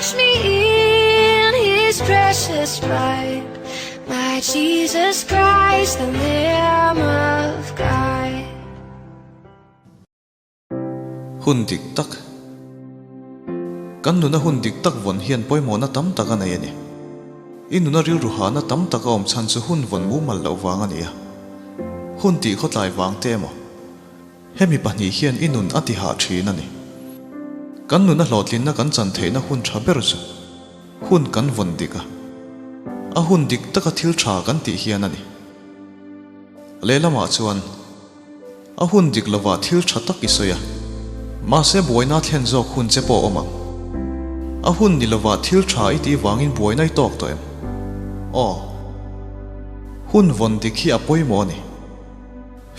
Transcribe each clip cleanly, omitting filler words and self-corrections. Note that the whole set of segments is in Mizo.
Wash me in His precious blood, my Jesus Christ, the Lamb of God. Hun dik tak Kan nuna hun dik tak vawn hian pawimawhna tam tak a nei a ni. I nuna rilru hahna tam tak a awm chhan chu hun vawn mumal loh vang a ni a. Hun tih khawtlai vang te emaw? Hemi pahnih hian i nun a ti hah thin a ni. Kan nuna hlawhtlinna kan chan theihna hun tha ber chu hun kan vawn dik a, a hun dik taka thil tha kan tih hian a ni. Lehlamah chuan a hun dik lovah thil tha tak i sawi a, mahse buaina thlen zawk hun che pawh a awm ang. A hun ni lovah thil tha i tih vangin buaina i tawk tawh em? Aw. Hun vawn dik hi a pawimawh a ni.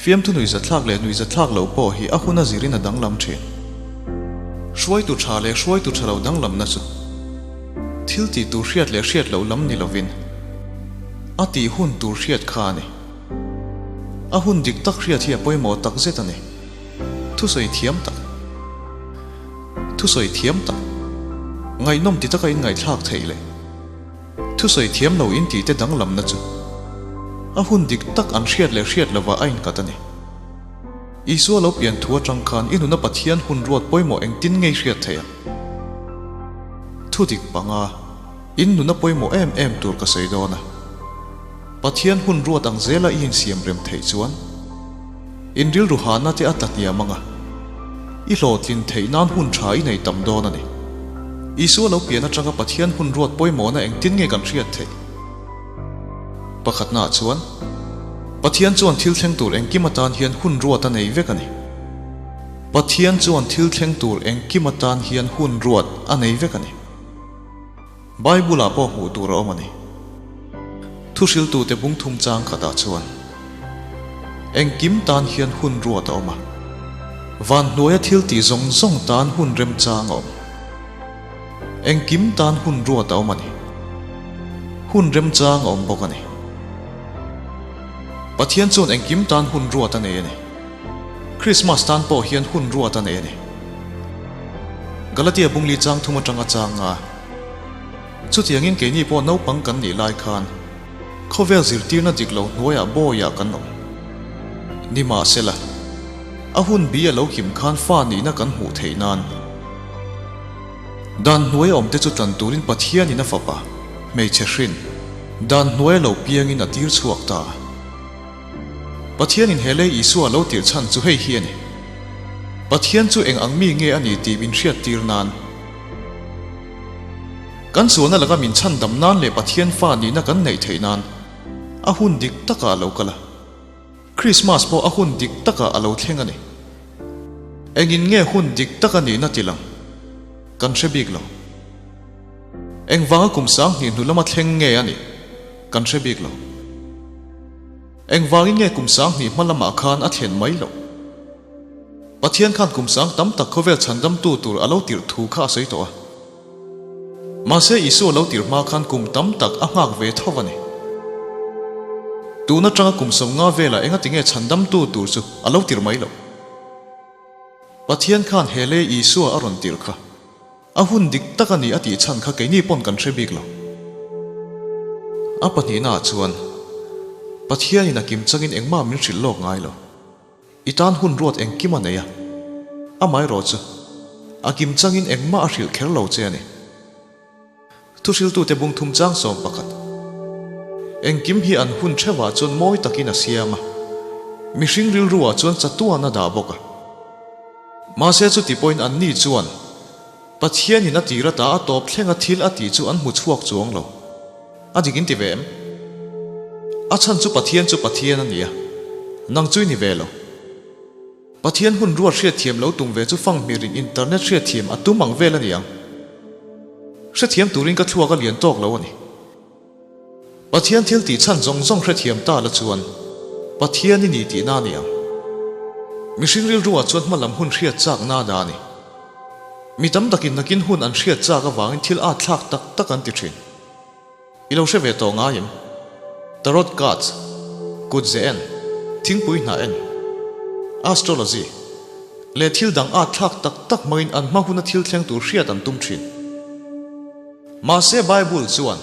Fiamthu nuihzathlak leh nuihzathlak loh pawh hi a hun a zirin a danglam thin. Hruaitu tha leh hruaitu tha lo danglamna chu thil tih tur hriat leh hriat loh lam ni lovin a tih hun tur hriat kha a ni. A hun dik tak hriat hi a pawimawh tak zet a ni. Thusawi thiam tak. Thusawi thiam tak. Ngaihnawm ti taka inngaihthlak theih leh. Thusawi thiam lo in tih te danglamna chu a hun dik tak an hriat leh hriat lovah a innghat a ni. Isua lo pian thu atang khan i nuna Pathian hun ruat pawimawh engtin ngei hriat theih ang? Thu dik panga, in nuna pawimawh em em tur ka sawi dawn a. Pathian hun ruat ang zela i insiam rem theih chuan in rilru hahna te a tla hniam ang a, i hlawhtlin theih nan hun tha i nei tam dawn a ni. Isua lo pian atanga Pathian hun ruat pawimawhna engtin nge kan hriat theih? Pakhatnaah chuan, Pathian chuan thil thleng tur engkim atan hian hun ruat a nei vek a ni. Pathian chuan thil thleng tur engkim atan hian hun ruat a nei vek a ni. Bible-ah pawh hmuh tur a awm a ni. Thuhriltute bungthum chang khatah chuan, Engkim tan hian hun ruat a awm a, van hnuaia thil tih zawng zawng tan hun remchang a awm. Engkim tan hun ruat a awm a ni. Hun remchang a awm bawk a ni. Pathian chuan engkim tan hun ruat a nei a ni. Krismas tan pawh hian hun ruat a nei a ni. Galatia bungli chang thum atanga chang nga. Chutiangin keini pawh naupang kan nih lai khan khawvel zirtirna dik lo hnuaiah bawiah kan awm. Nimahsela, a hun bi a lo him khan fa nihna kan hmuh theih nan dan hnuaia awmte chu tlan turin Pathianin a fapa, hmeichhe hrin, dan hnuaia lo piangin a tir chhuak ta. Pathianin he lei Isua lo tirh chhan chu hei hi a ni, Pathian chu eng ang mi nge a ni tih min hriattir nan. Kan sualna laka min chhandam nan leh Pathian fa nihna kan neih theih nan a hun dik takah a lo kal a. Krismas pawh a hun dik takah a lo thleng a ni. Engin nge hun dik tak a nihna ti lang kan hre bik lo. Engvanga kum 2000 hnu lama thleng nge a nih kan hre bik lo. Engvangin nge kum 2000 hma lamah khan a thlen mai loh? Pathian khan kum sang tam tak khawvel chhandamtu tur a lo tirh thu kha a sawi tawh a. Mahse Isua lo tirh hma khan kum tam tak a nghak ve tho a ni. Tun atanga kum 50 velah engati nge chhandamtu tur chu a lo tirh mai loh? Pathian khan he lei Isua a rawn tirh kha a hun dik tak a ni a tih chhan kha keini pawn kan hre bik lo. A pahnihnaah chuan Pathianin a kim changin engmah min hrilh lawk ngai lo. I tan hun ruat engkim a nei a, amaherawh chu a kim changin engmah a hrilh kher lo che a ni. Thuhriltute bung thum chang 11. Engkim hi an hun theuhah chuan mawi takin a siam a, mihring rilruah chuan chatuan a dah bawk a. Mahse chuti pawhin anni chuan Pathianin a tir ata a tawp thlenga thil a tih chu an hmu chhuak chuang lo. A dik in ti ve em? A chhan chu Pathian chu Pathian a ni a, nang chu i ni ve lo. Pathian hun ruat hriatthiam lo tum ve chu fanghmirin internet hriatthiam a tum ang vel a ni ang. Hrethiam turin ka thluak a lian tawk lo a ni. Pathian thil tih chhan zawng zawng hrethiam ta la chuan Pathian i ni tihna a ni ang. Mihring rilruah chuan hmalam hun hriat chakna a dah a ni. Mi tam takin nakin hun an hriat chak avangin thil at thlak tak tak an ti thin. I lo hre ve tawh ngai em? Tarot cards, kut ze en, thingpui hnah en, astrology, leh thil dang at thlak tak tak hmangin an hma huna thil thleng tur hriat an tum thin. Mahse Bible chuan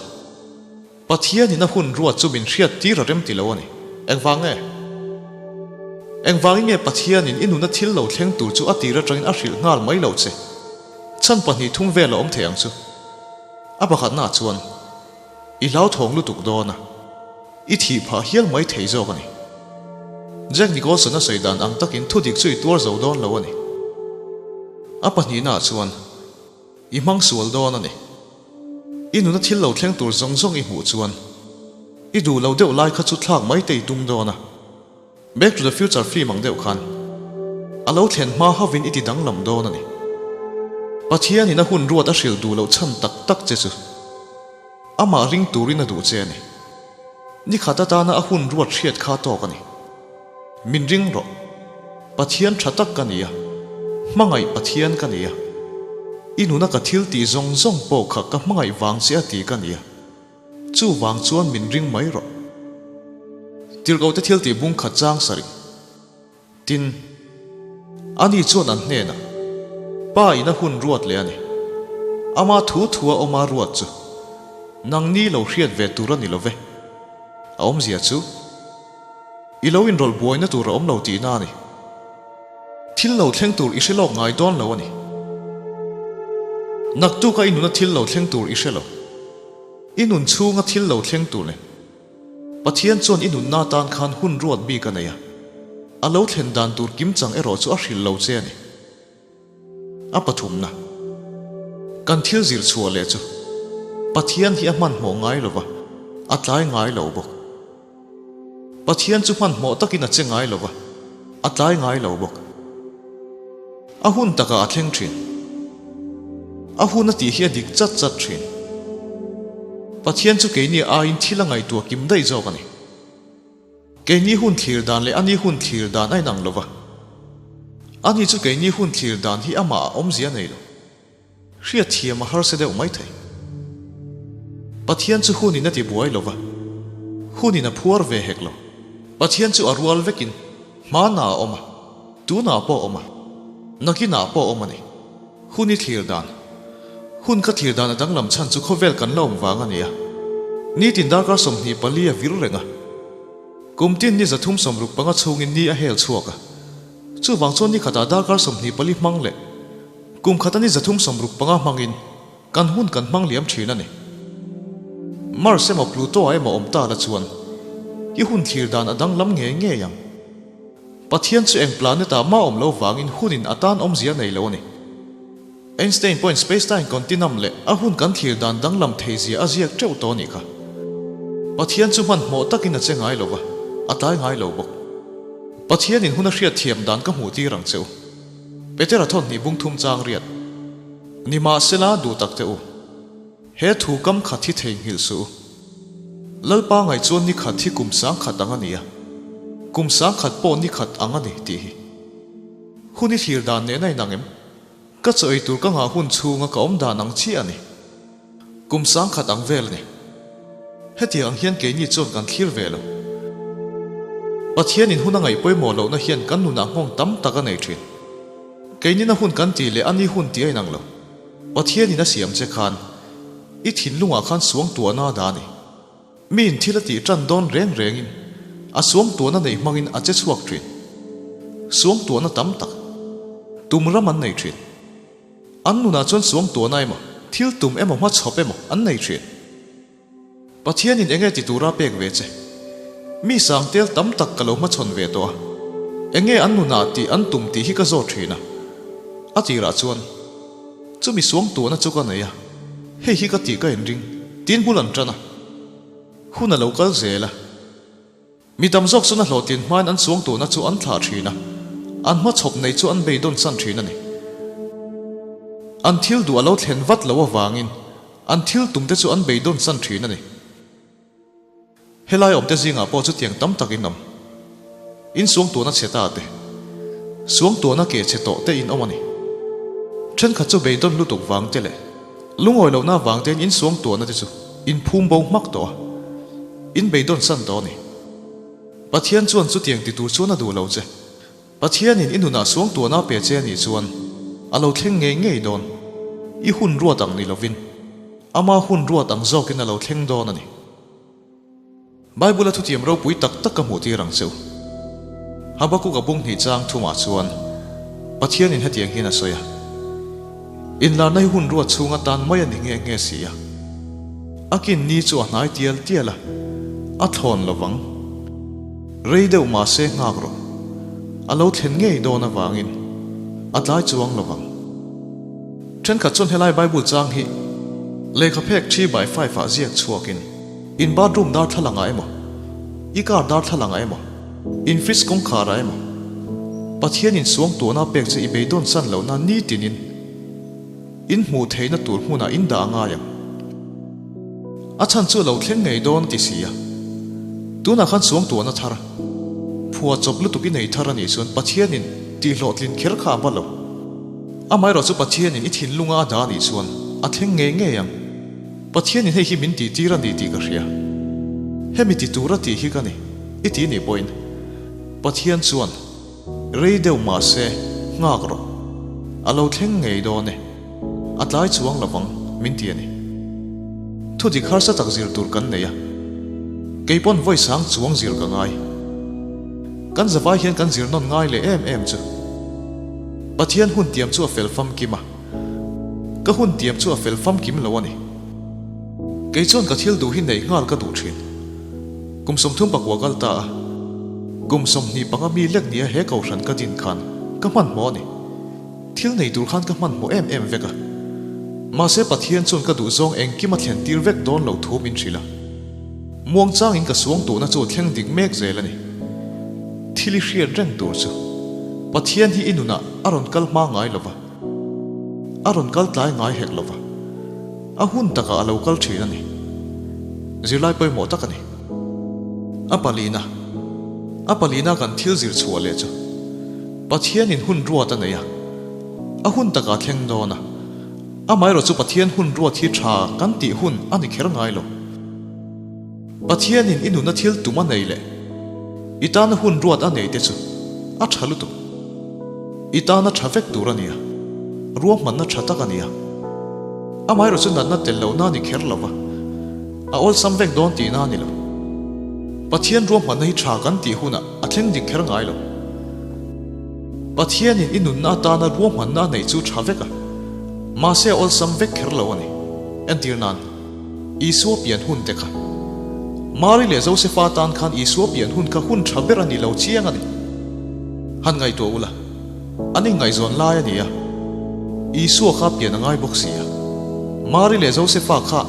Pathianin a hun ruat chu min hriat tir a rem ti lo a ni. Engvang nge? Engvangin nge Pathianin i nuna thil lo thleng tur chu a tir atangin a hrilh nghal mai lo che? Chhan 2 3 vel a awm thei ang chu. A pakhatnaah chuan i hlauthawng lutuk dawn a, i thih phah hial mai thei zawk a ni. Jack Nicholson a sawi dan ang takin thudik chu i tuar zo dawn lo a ni. A pahnihnaah chuan i hmang sual dawn a ni. I nuna thil lo thleng tur zawng zawng i hmuh chuan i duh lo deuh lai kha chu thlak mai te i tum dawn a. Back to the Future film ang deuh khan a lo thlen hma hovin i ti danglam dawn a ni. Pathianin a hun ruat a hrilh duh loh chhan tak tak che chu amah ring turin a duh che a ni. Ni khat atana a hun ruat hriat kha tawk a ni. Min ring rawh. Pathian tha tak ka ni a, hmangaih Pathian ka ni a. I nuna ka thil tih zawng zawng pawh kha ka hmangaih vang che a ti ka ni a. Chuvang chuan min ring mai rawh. Tirhkohte thil tih bung khat chang sarih. Tin, ani chuan an hnenah, Pa in a hun ruat leh a ni. Ama thu thua awma ruat chu nangni lo hriat ve tur a ni lo ve. A awmzia chu i lo inrawlh buaina tur a awm lo tihna a ni. Thil lo thleng tur i hre lawk ngai dawn lo a ni. Naktuka i nuna thil lo thleng tur i hre lo. I nun chhunga thil lo thleng tur leh Pathian chuan i nunna atan khan hun ruat bik a nei a, a lo thlen dan tur kimchang erawh chu a hrilh lo che a ni. A pathumna, kan thil zir chhuah leh chu Pathian hi a hmanhmawh ngai lo va, a tlai ngai lo bawk. Pathian chu hmanhmawh takin a che ngai lo va, a tlai ngai lo bawk. A hun takah a thleng thin. A hun a tih hi a dik chat chat thin. Pathian chu keini aiin thil a ngaihtuah kim daih zawk a ni. Keini hun thlir dan leh ani hun thlir dan a inang lo va. Ani chu keini hun thlir dan hi amah a awmzia a nei lo. Hriatthiam a harsa deuh mai thei. Pathian chu hunin a ti buai lo va, hunin a phuar ve hek lo. Pathian chu a rual vekin hmanah a awm a, tunah pawh a awm a, nakinah pawh a awm a ni. Hun i thlir dan. Hun ka thlir dan a danglam chhan chu khawvel kan la awm vang a ni a. Nitin darkar 24 a vir reng a. Kum tin ni 365 chhungin ni a hel chhuak a. Chuvang chuan ni khatah darkar 24 hmang leh Kum khata ni 365 hmangin kan hun kan hmang liam thin a ni. Mars emaw Pluto-ah emaw awm ta la chuan i hun thlir dan a danglam ngei ngei ang. Pathian chu eng planet-ah mah awm lo vangin hunin a tan awmzia nei lo a ni. Einstein pawhin space-time continuum leh a hun kan thlir dan danglam theizia a ziak teuh tawh a nih kha. Pathian chu hmanhmawh takin a che ngai lo va, a tlai ngai lo bawk. Pathianin hun a hriatthiam dan ka hmuh tir ang che u. Petera thawn hnih bung thum chang riat. Nimahsela duh tak teh u. He thu kam khat hi theihnghilh suh u. Lalpa ngaih chuan ni khat hi kum 10,000 ang a ni a, kum 10,000 pawh ni khat ang a ni tih hi. Hun i thlir dan nen a inang em? Ka chaw ei tur ka nghah hun chhunga ka awm dan ang chiah a ni. Kum 10,000 ang vel a ni. Hetiang ang hian keini chuan kan thlir ve lo. Pathianin hun a ngaih pawimawh lohna hian kan nunah nghawng tam tak a nei thin. Keinina hun kan tih leh ani hun tih a inang lo. Pathianin a siam che khan i thinlungah khan suang tuahna a dah a ni. Miin thil a tih tan dawn reng rengin a suang tuahna neih hmangin a che chhuak thin. Suang tuahna tam tak tum ram an nei thin. An nunah chuan suang tuahna emaw, thil tum emaw hmachhawp emaw an nei thin. Pathianin enge ti tura pek ve che? Mi sangtel tam tak ka lo hmachhawn ve tawh a, enge an nunah tih an tum tih hi ka zawt thin a. A tirah chuan, Chumi suang tuahna chu ka nei a, hei hi ka tih ka inring, tiin bul an tan a. Hun a lo kal zel a. Mi tam zawk chuan a hlawhtlin hmain an suang tuhna chu an thlah thin a, an hmachhawp nei chu an beidawn san thin a ni. An thil duh a lo thlen vat lo avangin an thil tumte chu an beidawn san thin a ni. Helai awmte zingah pawh chutiang tam tak in awm. In suang tuhna chhe ta te, suang tuhna ke chhe tawh te in awm a ni. Thenkhat chu beidawn lutuk vang te leh Lungawi lohna avang tein in suang tuahna te chu in phum bo hmak tawh a, in beidawn san tawh a ni. Pathian chuan chutiang ti tur chuan a duh lo che. Pathianin i nunah suang tuahna a pe che a nih chuan a lo thleng ngei ngei dawn. I hun ruat ang ni lovin. Ama hun ruat ang zawkin a lo thleng dawn a ni. Bible-a thutiam ropui tak tak ka hmuhtir ang che u. Habakkuk a bung hnih chang thumah chuan Pathianin hetiang hian a sawi a, Inlarna hi hun ruat chhung atan mai a ni nghe nghe si a. A kin ni chu a hnai tial tial a, a thlawn lo vang. Rei deuh mahse nghak rawh. A lo thlen ngei dawn avangin a tlai chuang lo vang. Thenkhat chuan helai Bible chang hi lehkha phek 3x5 ah ziak chhuakin in bathroom darthlalang ah emaw, i car darthlalang ah emaw, in fridge kawngkhar ah emaw Pathian in suangtuahna pek che i beidawn san lohna nitinin in hmuh theihna tur hmunah in dah a ngai ang. A chhan chu a lo thleng ngei dawn ti si a. Tunah khan suangtuahna thar, phua chawp lutuk i nei thar a nih chuan Pathianin tihhlawhtlin kher kha a va lo. Amaherawh chu Pathianin i thinlunga a dah a nih chuan a thleng ngei ngei ang. Pathianin hei hi min tihtir a ni tih ka hria. Hemi ti tura tih hi ka ni, i ti nih pawhin Pathian chuan rei deuh mahse nghak rawh, a lo thleng ngei dawn e, a tlai chuang lovang min ti a ni. Thudik harsa tak zir tur kan nei a, kei pawn vawi sang chuang zir ka ngai. Kan zavai hian kan zir nawn ngai leh em em chu. Pathian hun tiam chu a fel famkim a, ka hun tiam chu a fel famkim lo a ni. Kei chuan ka thil duh hi neih nghal ka duh thin. Kum 34 kal ta a, kum 25 mi lek nia he kohhran ka din khan ka hmanhmawh a ni. Thil nei tur khan ka hmanhmawh em em vek a. Mahse Pathian chuan ka duh zawng engkim a thlen tir vek dawn lo thu min hrilh a. Muang changin ka suang tuhna chu thleng dik mek zel a ni. Thil i hriat reng tur chu Pathian hi i nunah a rawn kal hma ngai lo va, a rawn kal tlai ngai hek lo va, a hun takah a lo kal thin a ni. Zirlai pawimawh tak a ni. A palina, a palina kan thil zir chhuah leh chu Pathianin hun ruat a nei a, a hun takah thleng dawn a. Amaherawh chu Pathian hun ruat hi tha kan tih hun a ni kher ngai lo. Pathianin i nuna thil tum a nei leh i tana hun ruat a nei te chu a tha lutuk. I tana tha vek tur a nia, ruahmanna tha tak a nia. Amaherawh chu natna tel lohna a ni kher lo va, a awlsam vek dawn tihna a ni lo. Pathian ruahmanna hi tha kan tih hunah a thleng dik kher ngai lo. Pathianin i nunna atana ruahmanna a neih chu tha vek a, mahse a awlsam vek kher lo a ni. Entir nan, Isua pian hun te kha. Mari leh Josefa tan khan Isua pian hun kha hun tha ber a ni lo chiang a ni. Han ngaihtuah ula, an inngaihzawn lai a ni a, Isua kha pian a ngai bawk si a, Mari leh Josefa kha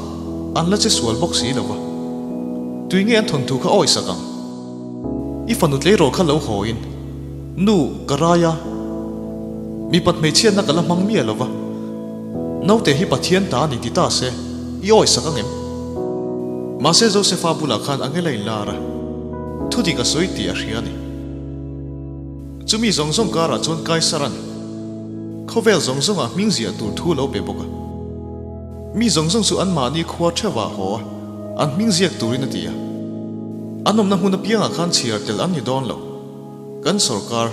an la che sual bawk si lo va, tui nge an thawnthu kha awisak ang? I fanu tleirawl kha lo hawiin, Nu, ka rai a, mipat hmeichhiatna ka la hmang miah lo va, naute hi Pathian ta a ni ti ta se, i awisak ang em? Mahse Josefa bulah khan angel a inlar a, thudik a sawi tih a hria a ni. Chumi zawng zawng karah chuan Kaisaran khawvel zawng zawngah hming ziah tur thu lo pe bawk a. Mi zawng zawng chu anmahni khua theuhah haw a, an hming ziak turin a ti a. An awmna hmun apiangah khan chhiar tel an ni dawn lo. Kan sorkar,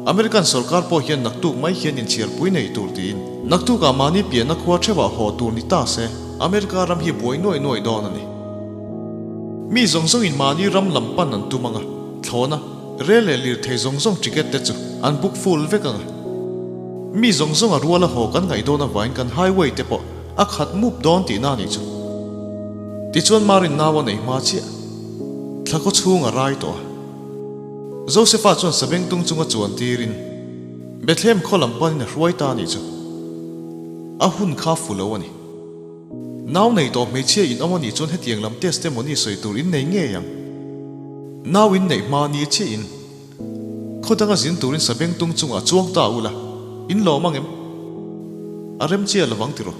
American sorkar pawh hian naktuk mai hian inchhiarpui nei tur tiin naktukah mahni pianna khua theuhah haw tur ni ta se, America ram hi buai nuaih nuaih dawn a ni. Mi zawng zawngin mahni ram lam pan an tum ang a, thlawna, rel leh lirthei zawng zawng ticket te chu an book full vek ang a. Mi zawng zawng a ruala haw kan ngaih dawn avangin kan highway te pawh a khat mup dawn tihna a nih chu. Tichuan Marin nau a nei hma chiah. Thla khaw chhung a rai tawh a. Josefa chuan sabengtung chunga chuan tirin Bethlehem khaw lam panin a hruai ta a nih chu. A hun kha fu lo a ni. Nau nei tawh hmeichhia in awm a nih chuan hetiang lam testimony sawi tur in nei ngei ang. Nau in neih hma ni chiah in khaw danga zin turin sabengtung chungah chuang ta ula, in lawm ang em? A rem chiah lovang tiraw?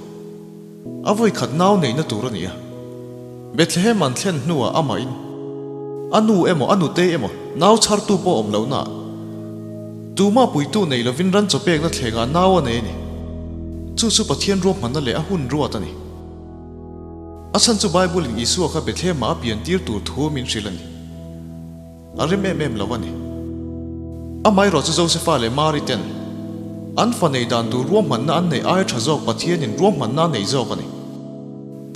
A vawi khat nau neihna tur a ni a. Bethlehem an thlen hnuah amahin a nu emaw a nutei emaw nau chhartu pawh awm lohnaah tumah puitu nei lovin ran chaw pekna thlengah nau a nei a ni. Chu chu Pathian ruahmanna leh a hun ruat a ni. A chhan chu Bible-in Isua kha Bethlehem-ah a piantir tur thu min hrilh a ni. A rem em em lo a ni. Amaherawh chu Josefa leh Mari ten an fa nei dan tur ruahmanna an neih aia tha zawk Pathianin ruahmanna a nei zawk a ni.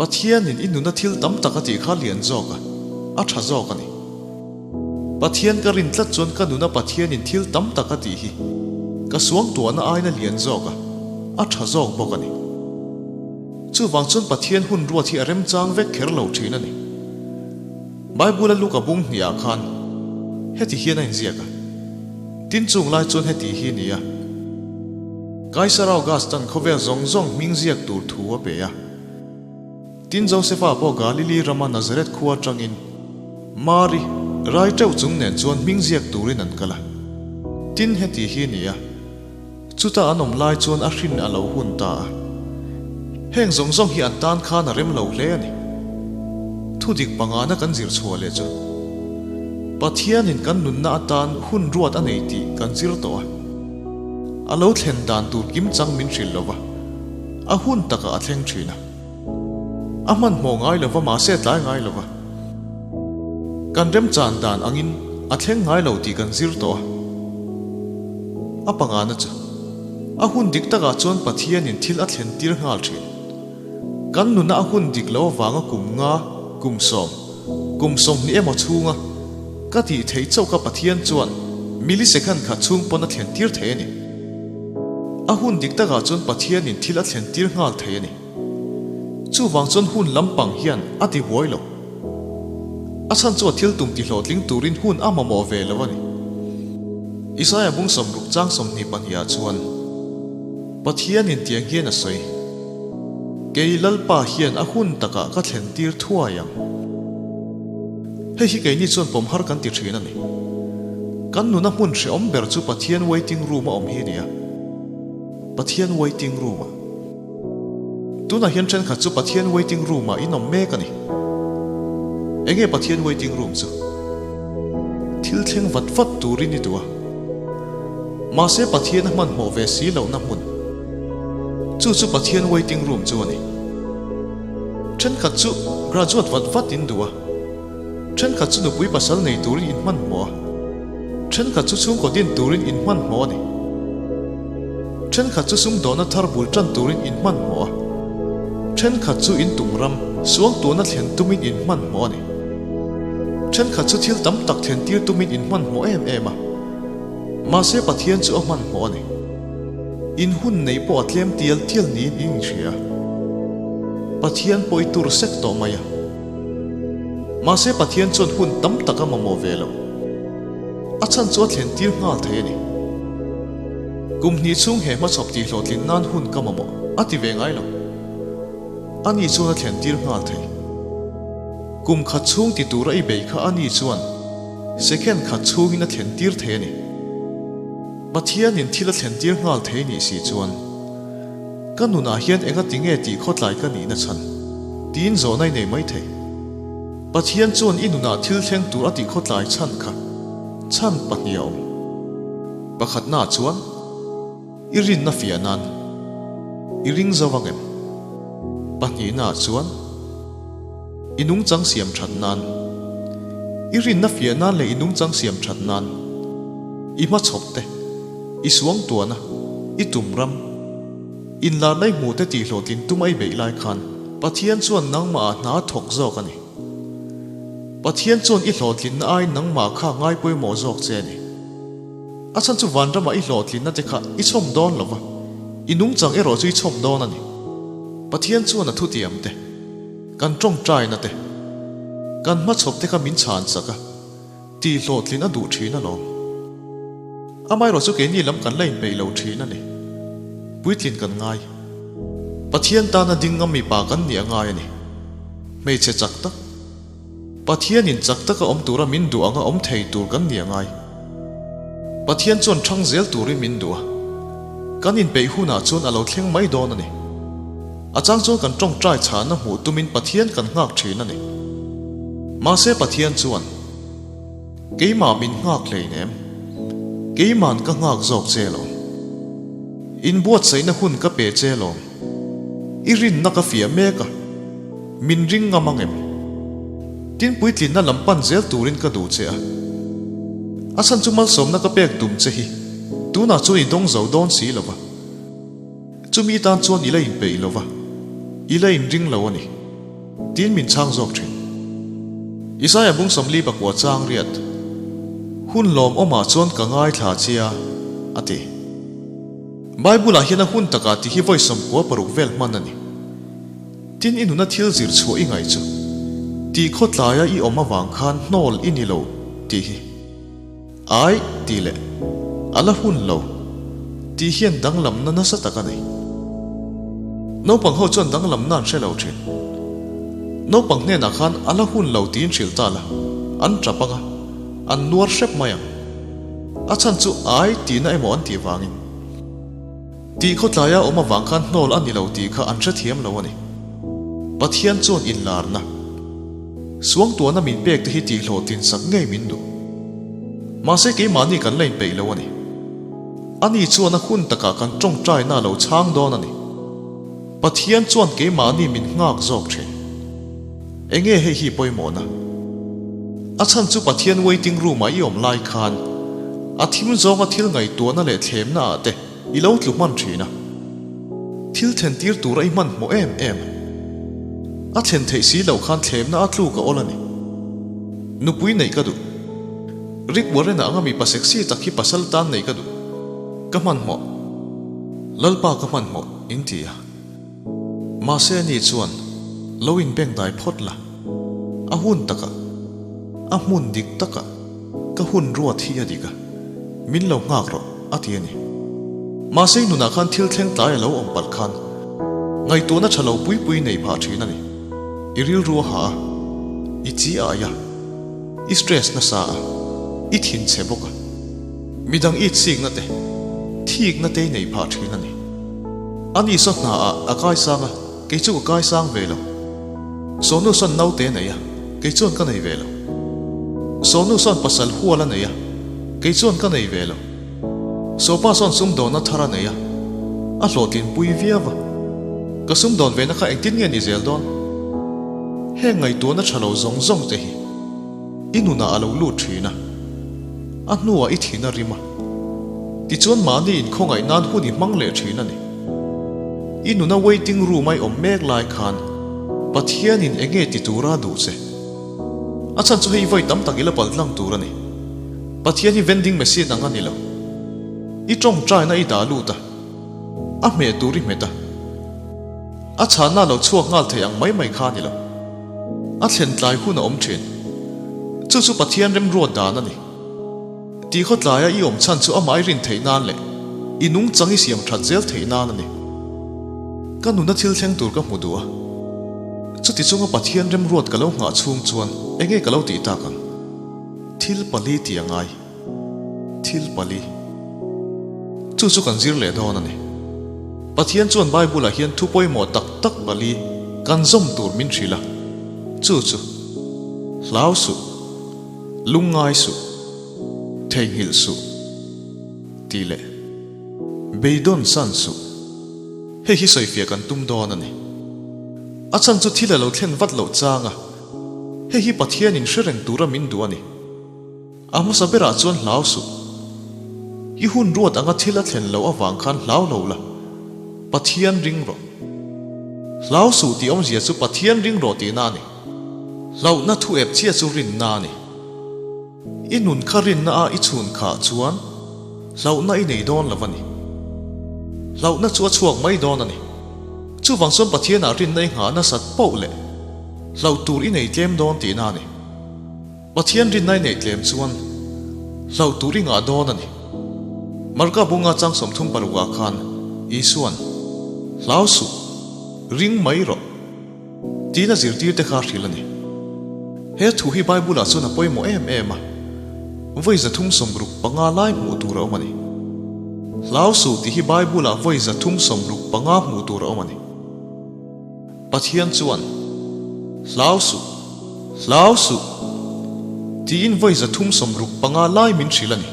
Pathianin i nuna thil tam tak a tih kha lian zawk a, a tha zawk a ni. Pathian ka rin tlat chuan ka nuna Pathianin thil tam tak a tih hi ka suangtuahna aina lian zawk a, a tha zawk bawk a ni. Chuvang chuan Pathian hun ruat hi a remchang vek kher lo thin a ni. Bible-a Luka bung hniah khan heti hian a inziak a, Tin chung lai chuan heti hi ni a, Kaisar Augustan khawvel zawng zawng hming ziak tur thu a pe a. Tin Josefa pawh Galili rama Nazareth khua atangin Mari rai teuh chung nen chuan hming ziak turin an kal a. Tin heti hi ni a, chuta an awm lai chuan a hrin a lo hun ta a. Heng zawng zawng hi an tan khan a rem lo hle a ni. Thudik pangana kan zir chhuah leh chu Pathianin kan nunna atan hun ruat a nei tih kan zir tawh a. A lo thlen dan tur kimchang min hrilh lo va, a hun takah a thleng thin a. A hmanhmawh ngai lo va mahse a tlai ngai lo va. Kan remchan dan angin a thleng ngai lo tih kan zir tawh a. A pangana chu a hun dik takah chuan Pathianin thil a thlen tir nghal thin. Kan nuna a hun dik lo avanga kum nga, kum sawm, kum 20 emaw chhunga ka tih theih chauh ka Pathian chuan millisecond khat chhung pawn a thlen tir thei a ni. A hun dik takah chuan Pathianin thil a thlen tir nghal thei a ni. Chuvang chuan hun lampang hian a ti buai lo. A chhan chu a thil tum ti hlawhtling turin hun a mamawh ve lo a ni. Isaiah bung 60 chang 22 ah chuan Pathianin tiang hian a sawi, Kei Lalpa hian a hun takah ka thlen tir thuai ang. Hei hi keini chuan pawm har kan ti thin a ni. Kan nuna hmun hrehawm ber chu Pathian waiting room a awm hi a ni a. Pathian waiting room ah. Tunah hian thenkhat chu Pathian waiting room ah in awm mek a ni. Enge Pathian waiting room chu? Thil thleng vat vat turin i duh a. Mahse Pathian a hmanhmawh ve si lohna hmun. Chu chu Pathian waiting room chu a ni. Thenkhat chu graduate vat vat in duh a. Thenkhat chu nupui pasal nei turin in hmanhmawh a. Thenkhat chu chhungkaw din turin in hmanhmawh a ni. Thenkhat chu sumdawhna thar bul tan turin in hmanhmawh a. Thenkhat chu in tum ram suangtuahna thlen tumin in hmanhmawh a ni. Thenkhat chu thil tam tak thlen tir tumin in hmanhmawh em em a. Mahse Pathian chu a hmanhmawh a ni. In hun neih pawh a tlem tial tial niin in inhria. Pathian pawh i tur sek tawh mai a. Mahse Pathian chuan hun tam tak a mamawh ve lo. A chhan chu a thlen tir nghal thei a ni. Kum hnih chhung he hmachhawp tih hlawhtlin nan hun ka mamawh a ti ve ngai lo. Ani chuan a thlen tir nghal thei. Kum khat chhung ti tura i bei kha ani chuan second khat chhungin a thlen tir thei a ni. Pathianin thil a thlen tir nghal thei nih si chuan ka nunah hian enga ti nge tih khawtlai ka nihna chhan tiin zawhna i nei mai thei. Pathian chuan i nunah thil thleng tur a tih khawtlai chhan kha chhan pahnih a awm. Pakhatnaah chuan i rinna fiah nan i ring zo ang em? Pahnihnaah chuan i nungchang siam that nan i rinna fiah nan leh i nungchang siam that nan i hmachhawp te, i suangtuahna, i tum ram, inlar lai hmuh te tih hlawhtlin tum a i beih lai khan Pathian chuan nangmah ah hna a thawk zawk a ni. Pathian chuan i hlawhtlinna aiin nangmah kha ngai pawimawh zawk che a ni. A chhan chu vanramah i hlawhtlinna te kha i chhawm dawn lo va, i nungchang erawh chu i chhawm dawn a ni. Pathian chuan a thutiam te, kan tawngtaina te, kan hmachhawp te kha min chhan chak a, tih hlawhtlin a duh thin alawm. Amaherawh chu keini lam kan la inpeih lo thin a ni. Puitlin kan ngai. Pathian tana ding ngam mipa kan nih a ngai a ni. Hmeichhe chak tak. Pathianin chak taka awm tura min duh anga awm thei tur kan nih a ngai. Pathian chuan thang zel turin min duh a. Kan inpeih hunah chuan a lo thleng mai dawn a ni. A chang chuan kan tawngtai chhahna hmuh tumin Pathian kan nghak thin a ni. Mahse Pathian chuan, Keimah min nghak hleinem. Keima'n ka nghak zawk che lo. Inbuatsaihna hun ka pe che lo. I rinna ka fiah mek a, min ring ngam ang em? Tin puitlinna lam pan zel turin ka duh che a. A chhan chu malsawmna ka pek tum che hi tunah chuan i dawng zo dawn si lo va. Chumi tan chuan i la inpeih lo va, i la inring lo a ni. Tiin min chhang zawk thin. Isaiah bung 49 chang riat, Hun lawmawmah chuan ka ngaithla chia, a ti. Bible-ah hian a hun takah tih hi vawi 96 vel hman a ni. Tin i nuna thil zir chhuah i ngaih chu tih khawtlaia i awm avang khan hnawl i ni lo tih hi. Ai tih leh a la hun lo tih hian danglamna nasa tak a nei. Naupang ho chuan danglamna an hre lo thin. Naupang hnenah khan a la hun lo tiin hrilh ta la, an tap ang a, an nuar hrep mai ang. A chhan chu ai tihna emaw an tih vangin. Tih khawtlaia awm avang khan hnawl a ni lo tih kha an hrethiam lo a ni. Pathian chuan inlarna, suangtuahna min pek te hi tihhlawhtlin sak ngei min duh. Mahse keimahni kan la inpeih lo a ni. Ani chuan a hun takah kan tawngtaina a lo chhang dawn a ni. Pathian chuan keimahni min nghak zawk thin. Enge hei hi pawimawhna? A chhan chu Pathian waiting room ah i awm lai khan a thim zawnga thil ngaihtuahna leh thlemna ah te i lo tlu hman thin a. Thil thlen tir tura i hmanhmawh em em. A thlen theih si loh khan thlemna a tluk a awl a ni. Nupui neih ka duh. Rick Warren-a anga mipa sexy tak hi pasal tan neih ka duh. Ka hmanhmawh. Lalpa ka hmanhmawh in ti a. Mahse ani chuan lo inbeng dai phawt la, a hun takah, a hmun dik takah ka hun ruat hi a dik a, min lo nghak rawh a ti a ni. Mahse i nunah khan thil thleng tlai a lo awm palh khan ngaihtuahna tha lo pui pui nei phah thin a ni. I rilru a ha a, i chi a aih a, i stress nasa a, i thinchhe bawk a. Midang it sikna te, thikna te i nei phah thin a ni. Ani saw hna ah a kaisang a, kei chu ka kaisang ve lo. Sawnu sawn naute a nei a, kei chuan ka nei ve lo. Sawnu sawn pasal hual a nei a, kei chuan ka nei ve lo. Sawpa sawn sumdawnna thar a nei a, a hlawhtlin pui viau a. Ka sumdawn ve na kha engtin nge ni zel dawn? Heng ngaihtuahna tha lo zawng zawng te hi i nunah a lo lut thin a. A hnuah i thin a rim a, tichuan mahni inkhawngaih nan hun i hmang leh thin a ni. I nuna waiting room a i awm mek lai khan Pathianin eng nge ti tura a duh che? A chhan chu hei vawi tam tak i la pal tlang tur a ni. Pathian hi vending machine ang a ni lo. I tawngtaina i dah lut a, a hmeh tur i hmet a. A chhanna lo chhuak nghal thei ang mai mai kha a ni lo. A thlen tlai hun a awm thin. Chu chu Pathian remruat dan a ni. Tih khawtlaia i awm chhan chu amah i rin theih nan leh i nungchang i siam that zel theih nan a ni. Ka nuna thil thleng tur ka hmu duh a. Chuti chunga Pathian remruat ka lo nghah chhung chuan enge ka lo tih tak ang? Thil pali tih a ngai. Thil pali. Chu chu kan zir leh dawn a ni. Pathian chuan Bible-ah hian thu pawimawh tak tak pali kan zawm tur min hrilh a. Chu chu, Hlau suh, lungngai suh, theihnghilh suh, tih leh beidawn san suh. Hei hi sawifiah kan tum dawn a ni. A chhan chu thil a lo thlen vat loh chang a, hei hi Pathianin hre reng tura min duh a ni. A hmasa berah chuan hlau suh. I hun ruat anga thil a thlen loh avang khan hlau lo la, Pathian ring rawh. Hlau suh tih awmzia chu Pathian ring rawh tihna a ni. Hlauhna thu ep chiah chu rinna a ni. I nun kha rinna a i chhun khah chuan hlauhna i nei dawn lo a ni. Hlauhna chu a chhuak mai dawn a ni. Chuvang chuan Pathianah rinna i nghah nasat poh leh hlauh tur i nei tlem dawn tihna a ni. Pathian rinna i neih tlem chuan hlauh tur i ngah dawn a ni. Marka bunga chang 36 ah khan Isua'n, Hlau suh, ring mai rawh, tiin a zirtirte kha a hrilh a ni. He thu hi Bible-ah chuan a pawimawh em em a, vawi 365 lai hmuh tur a awm a ni. Hlau suh tih hi Bible-ah vawi 365 hmuh tur a awm a ni. Pathian chuan, Hlau suh, hlau suh, tiin vawi 365 lai min hrilh a ni.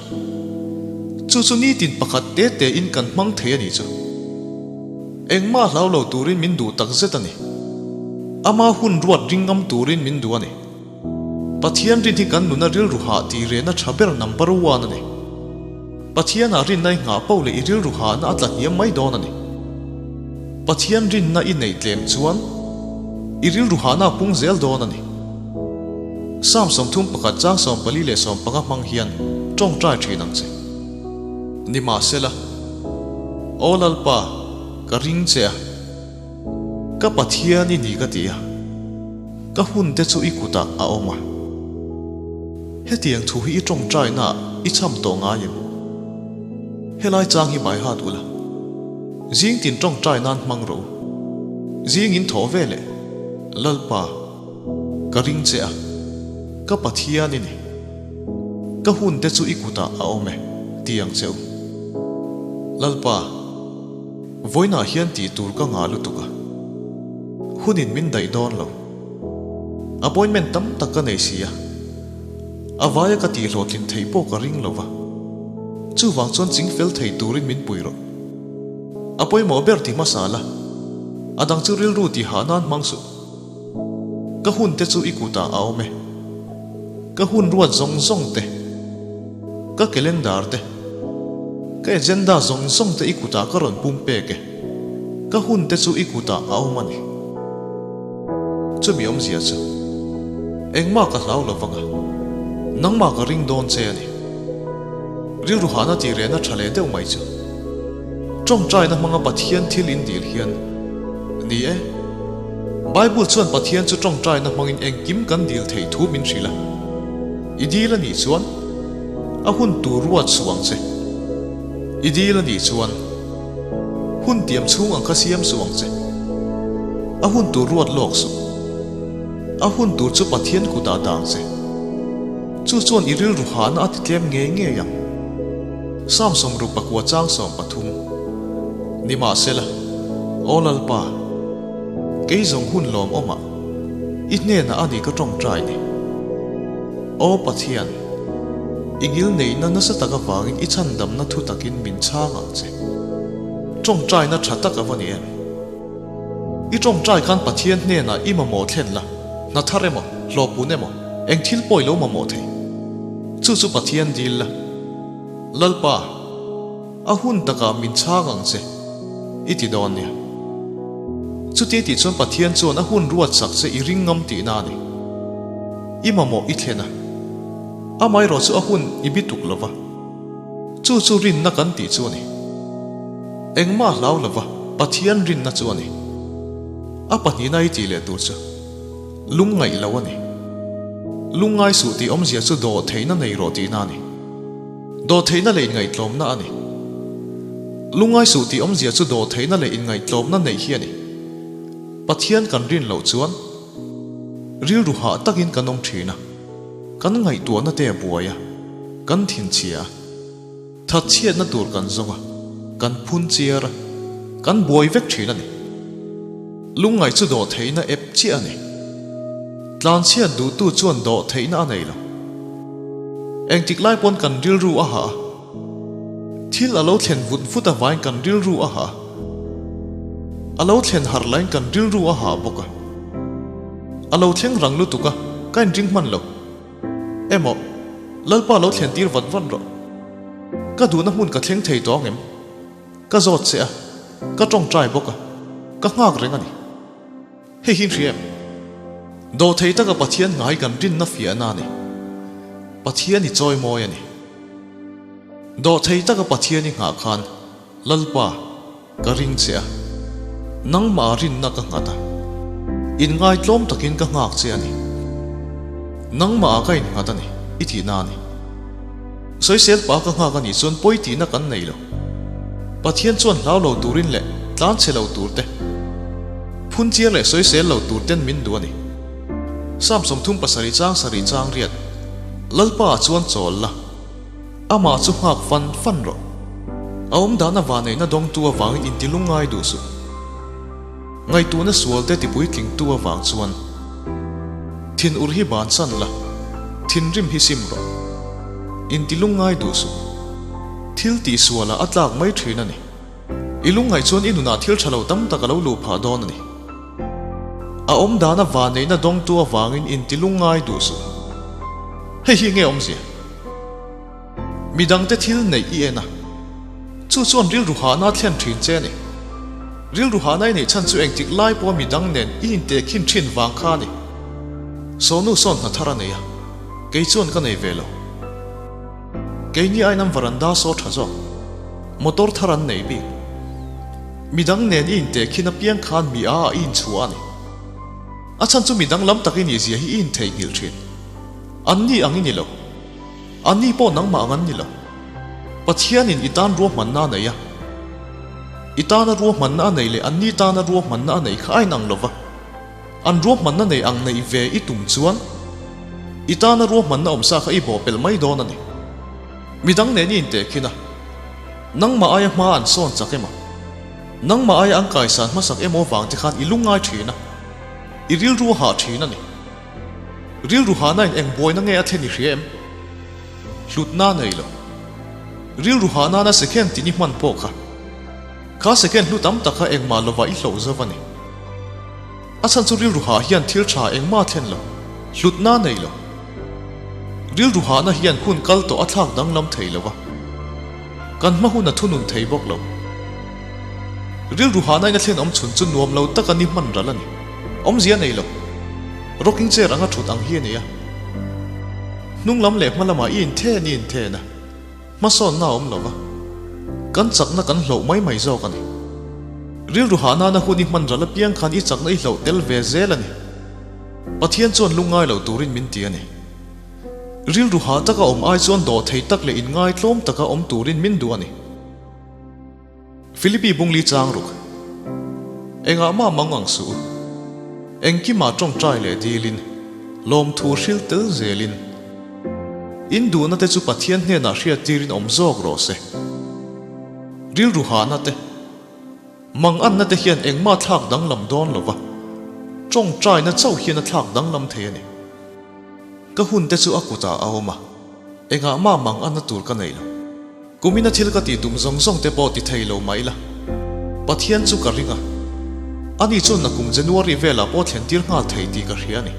Chu chu nitin pakhat te tein kan hmang thei a ni chu. Engmah hlau lo turin min duh tak zet a ni. Ama hun ruat ring ngam turin min duh a ni. Pathian rin hi kan nuna rilru hah tih rehna tha ber number one a ni. Pathianah rinna i nghah poh leh i rilru hahna a tla hniam mai dawn a ni. Pathian rinna i neih tlem chuan. I rilru hahna a pung zel dawn a ni. Psalm 31 chang 44 leh 15 hmang hian tawngtai thin ang che. Nimahsela, Aw Lalpa, ka ring che a, ka Pathian i ni ka ti a, ka hun te chu i kutah a awm a. Hetiang thu hi i tawngtainaah i cham tawh ngai em? Helai chang hi bai hat ula, zing tin tawngtai nan hmang rawh u. Zing in thawh ve leh, Lalpa, ka ring che a, ka Pathian i ni. Ka hun te chu i kutah a awm e, ti ang che u. Lalpa, vawiinah hian tih tur ka ngah lutuk a, hunin min daih dawn lo. Appointment tam tak ka nei si a, a vaia ka tih hlawhtlin theih pawh ka ring lo va. Chuvang chuan ching fel thei turin min pui rawh. A pawimawh ber ti hmasa la, a dang chu rilru tih hah nan hmang suh. Ka hun te chu i kutah a awm e. Ka hun ruat zawng zawng te, ka calendar te, ka agenda zawng zawng te i kutah ka rawn pum pek e. Ka hun te chu i kutah a awm a ni. Chumi awmzia chu, engmah ka hlau lo vang a, nangmah ka ring dawn che a ni. Rilru hahna tih rehna tha leh deuh mai chu. Tawngtaina hmanga Pathian thil in dil hian, Ni e, Bible chuan Pathian chu tawngtaina hmangin engkim kan dil theih thu min hrilh a. I dil a nih chuan, a hun tur ruat suh ang che. I dil a nih chuan, hun tiam chhung ang kha siam suh ang che. A hun tur ruat lawk suh. A hun tur chu Pathian kutah dah ang che. Chu chuan i rilru hahna a ti tlem ngei ngei ang. Psalm 69 chang 13, Nimahsela, Aw Lalpa, kei zawng hun lawmawmah i hnenah a ni ka tawngtai ni. Aw Pathian, i ngil neihna nasa tak avangin i chhandamna thu takin min chhang ang che. Tawngtaina tha tak a va ni em? I tawngtai khan Pathian hnenah i mamawh thlen la, hna thar emaw, hlawhpun emaw, eng thil pawh i lo mamawh thei. Chu chu Pathian dil la. Lalpa, a hun takah min chhang ang che, i ti dawn nia. Chuti tih chuan Pathian chuan a hun ruat sak che i ring ngam tihna a ni. I mamawh i thlen a, amaherawh chu a hun i bi tuk lo va. Chu chu rinna kan tih chu a ni. Engmah hlau lo va, Pathian rinna chu a ni. A pahnihna i tih leh tur chu lungngaih lo a ni. Lungngai suh tih awmzia chu dawhtheihna nei rawh tihna a ni. Dawhtheihna leh inngaihtlawmna a ni. Lungngai suh tih awmzia chu dawhtheihna leh inngaihtlawmna neih hi a ni. Pathian kan rin loh chuan rilru hah takin kan awm thin a, kan ngaihtuahna te a buai a, kan thinchhia a, thatchhiatna tur kan zawng a, kan phun chiar a, kan buai vek thin a ni. Lungngaih chu dawhtheihna ep chiah a ni. Tlanchhiat duhtu chuan dawhtheihna a nei lo. Engtik lai pawn kan rilru a hah a, thil a lo thlen vut vut avain kan rilru a hah a, a lo thlen harh laiin kan rilru a hah bawk a, a lo thleng rang lutuk a, ka inring hman lo. Emaw, Lalpa lo thlen tir vat vat rawh. Ka duhna hmun ka thleng thei tawh ang em? Ka zawt che a, ka tawngtai bawk a, ka nghak reng a ni. Hei hi hria em? Dawhthei taka Pathian ngai kan rinna fiahna a ni. Pathian i chawi mawi a ni. Dawhthei taka Pathian i nghah khan, Lalpa, ka ring che a, nangmah rinna ka nghat a, inngaitlawm takin ka nghak che a ni. Nangmah ka innghat a ni, i tihna a ni. Sawisel pa ka nghak a nih chuan pawi tihna kan nei lo. Pathian chuan hlau lo turin leh tlan chhe lo tur te, phun chiar leh sawisel lo tur ten min duh a ni. Psalm 37 chang sarih chang riat, Lalpa ah chuan chawl la, amah chu nghak fan fan rawh. A awmdahna vaneihna dawngtu avangin intilungngai duh suh. Ngaihtuahna sual te tipuitlingtu avang chuan thin ur hi bansan la, thinrim hi sim rawh. Intilungngai duh suh. Thil tih sualah a tlak mai thin a ni. I lungngaih chuan i nunah thil tha lo tam tak a lo luh phah dawn a ni. A awmdana vaneihna dawngtu avangin intilungngai duh suh. Hei hi nge awmzia? Midangte thil neih i en a, chu chuan rilru hahna a thlen thin che a ni. Rilru hahna i neih chhan chu engtik lai pawha midang nen i intehkhin thin vang kha a ni. Sawnu sawn hna thar a nei a, kei chuan ka nei ve lo. Keini aiin an varanda saw tha zawk. Motor thar an nei bik. Midang nen i intehkhin apiang khan mi a ah i inchhuah a ni. A chhan chu midang lam tak i nih zia hi i intheihnghilh thin. An ni ang i ni lo. An ni pawh nangmah ang an ni lo. Pathianin i tan ruahmanna a nei a. I tana ruahmanna a nei leh an ni tana ruahmanna a nei kha a inang lo va. An ruahmanna nei ang neih ve i tum chuan i tana ruahmanna awmsa kha i bawhpelh mai dawn a ni. Midang nen i intehkhin a, nangmah aia hma an sawn chak emaw, nangmah aia an kaisan hmasak emaw vang te khan i lungngai thin a, i rilru a hah thin a ni. Rilru hahna in eng buaina nge a thlen i hria em? Hlutna nei lo. Rilru hah nana second tin i hman pawh kha. Kha second hlu tam tak kha engmah lovah i hloh zo a ni. A chhan chu rilru hah hian thil tha engmah a thlen lo, hlutna nei lo. Rilru hahna hian hun kal tawh a thlak danglam thei lo a. Kan hma hun a thunun thei bawk lo. Rilru hahna in a thlen awm chhun chu nuam lo taka ni hman ral a ni. Awmzia nei lo. Rocking chair anga thut ang hi a ni a. Hnung lam leh hma lamah i inthen i inthen a, hmasawnna a awm lo va, kan chakna kan hloh mai mai zawk a ni. Rilru hah nana hun i hman ral apiang khan i chakna i hloh tel ve zel a ni. Pathian chuan lungngai lo turin min ti a ni. Rilru hah taka awm ai chuan dawh thei tak leh inngaitlawm taka awm turin min duh a ni. Philippi bungli chang ruk. Engah mah mang ang suh u. Engkimah tawngtai leh dilin, lawmthu hril tel zelin. In duhna te chu Pathian hnenah hriat tirin awm zawk rawh se. Rilru hahna te, mang anna te hian engmah thlak danglam dawn lo va, tawngtaina chauh hian a thlak danglam thei a ni. Ka hun te chu a kutah a awm a, engah mah mang anna tur ka nei lo. Kumina thil ka tih tum zawng zawng te pawh ti thei lo mah ila, Pathian chu ka ring a, ani chuan nakum January velah pawh thlen tir nghal thei tih ka hria a ni.